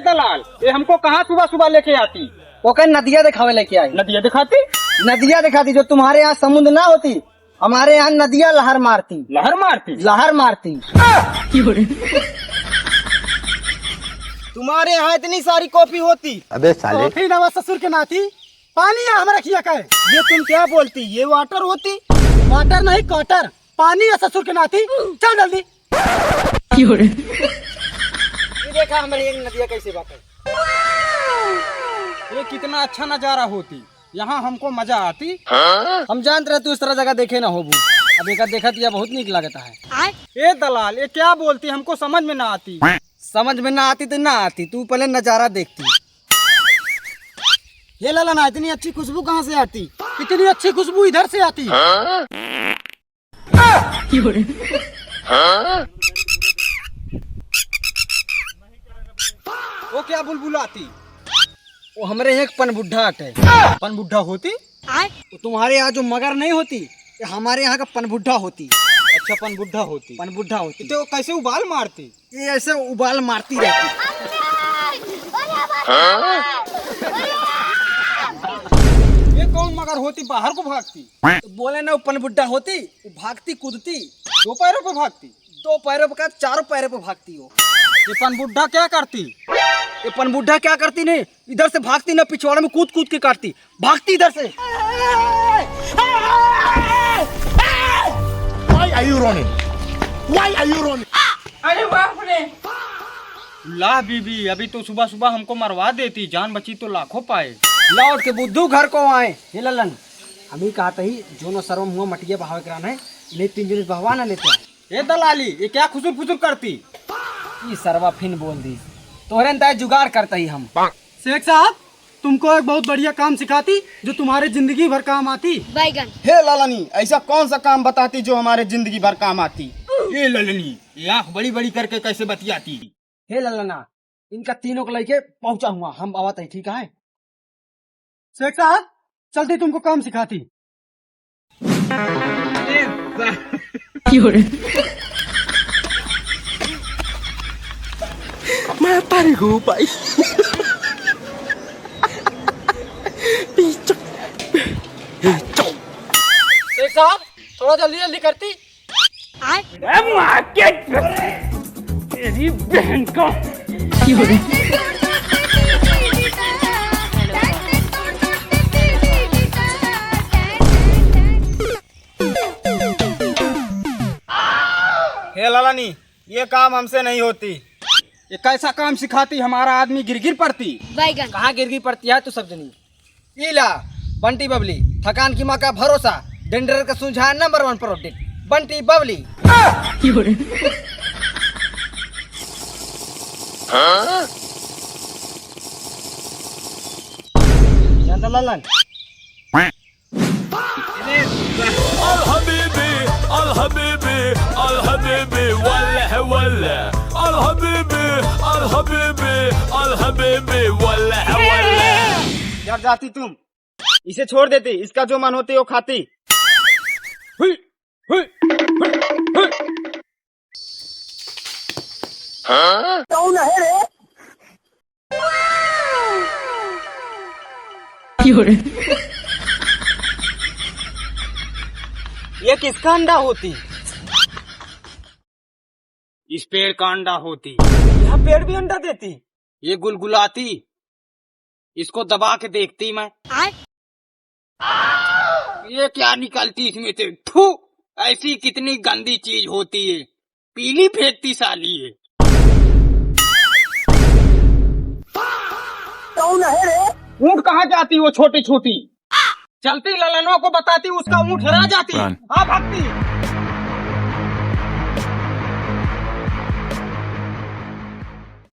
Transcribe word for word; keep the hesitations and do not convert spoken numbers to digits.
दलाल, ये हमको कहाँ सुबह सुबह लेके आती? ओके नदिया दिखावे लेके आई। नदिया दिखाती? नदिया दिखाती, जो तुम्हारे यहाँ समुद्र ना होती, हमारे यहाँ नदिया लहर मारती। लहर मारती? लहर मारती। तुम्हारे यहाँ इतनी सारी कॉफी होती। अबे साले। कॉफी ना ससुर के नाती, पानी है हमरा खिया का है। ये तुम क्या बोलती, ये वाटर होती? वाटर नहीं, कॉटर। पानी है ससुर के नाती। चल जल्दी। ये देखा हमारे एक नदिया कैसे बहत है। ये कितना अच्छा नजारा होती, यहाँ हमको मजा आती। हम जानत रहे तू इस तरह जगह देखे ना होबू। अब एका देखत या बहुत नीक लागत है। ए दलाल, ये क्या बोलती, हमको समझ में ना आती। समझ में ना आती तो ना आती, तू पहले नजारा देखती। हे ललना, इतनी अच्छी खुशबू कहाँ से आती? इतनी अच्छी खुशबू इधर से आती। वो क्या बुलबुलाती? वो हमरे यहाँ एक पनबुड्ढा आटे। पनबुड्ढा होती? वो तुम्हारे यहाँ जो मगर नहीं होती, ये हमारे यहाँ का पनबुड्ढा होती। अच्छा, पनबुड्ढा होती। पनबुड्ढा होती। तो कैसे उबाल मारती? ये ऐसे उबाल मारती रहती। ये कौन मगर होती बाहर को भागती? तो बोले ना, वो पनबुड्ढा होती, वो भागती कूदती। दो पैरों पे भागती? दो पैरों पे का, चारों पैरों पे भागती हो। ये पनबुड्ढा क्या करती? ये पनबुड्ढा क्या करती नहीं, इधर से भागती ना, पिछवाड़े में कूद कूद के काटती, भागती इधर से। Why are you running? Why are you running? अरे बाप रे। ला बीबी, अभी तो सुबह सुबह हमको मरवा देती, जान बची तो लाखों पाए। लौट के बुद्धू घर को आए। हे ललन, हम ही कहत ही, जोनो सरवम हुआ मटिया बहावे करान है, इन्हें तीन जने बहवा ना लेते हैं। ए दलाली, ये क्या खुसुर फुसुर करती? ई सरवा फिन बोल दी, तोहरे अंदाज जुगाड़ करता ही हम। शेख साहब, तुमको एक बहुत बढ़िया काम सिखाती, जो तुम्हारे जिंदगी भर काम आती। बैगन। हे लालनी, ऐसा कौन सा काम बताती जो हमारे जिंदगी भर काम आती? ए लालनी, ये आंख बड़ी बड़ी करके कैसे बतियाती? हे ललना, इनका तीनों को लेके पहुंचा हुआ, हम आवत है, ठीक है? शेख साहब, चलती तुमको काम सिखाती। क्यों रे? मैं तारी को भाई। पीछे। पीछे। शेख साहब, थोड़ा जल्दी जल्दी करती। अरे माँ के, तेरी बहन को। हे लालानी, ये काम हमसे नहीं होती। ये कैसा काम सिखाती? हमारा आदमी गिर गिर पड़ती। बैगन। कहाँ गिर गिर पड़ती है तू सब जनी? ई ला, बंटी बबली, थकान की माँ का भरोसा, डेंडर का सुझाव नंबर वन प्रोडक्ट, बंटी बबली। हाँ? जानता लालन? अल हबीबी, अल हबीबी, अल हबीबी, वल्ले, वल्ले। अल हबीबी, अल हबीबी, अल हबीबी, वल्ले, वल्ले। डर जाती तुम। इसे छोड़ देती, इसका जो मन होती वो खाती। हुई, हुई, हुई, हुई। हाँ? कौन है रे? ये किसका अंडा होती? इस पेड़ का अंडा होती। यह पेड़ भी अंडा देती? ये गुलगुलाती, इसको दबा के देखती मैं। आय? ये क्या निकलती इसमें से? थू, ऐसी कितनी गंदी चीज होती है, पीली फेंकती साली है। कौन है रे? ऊंट कहाँ जाती वो छोटी छोटी? चलती ललनों को बताती, उसका ऊंट हेरा जाती। हाँ, भागती।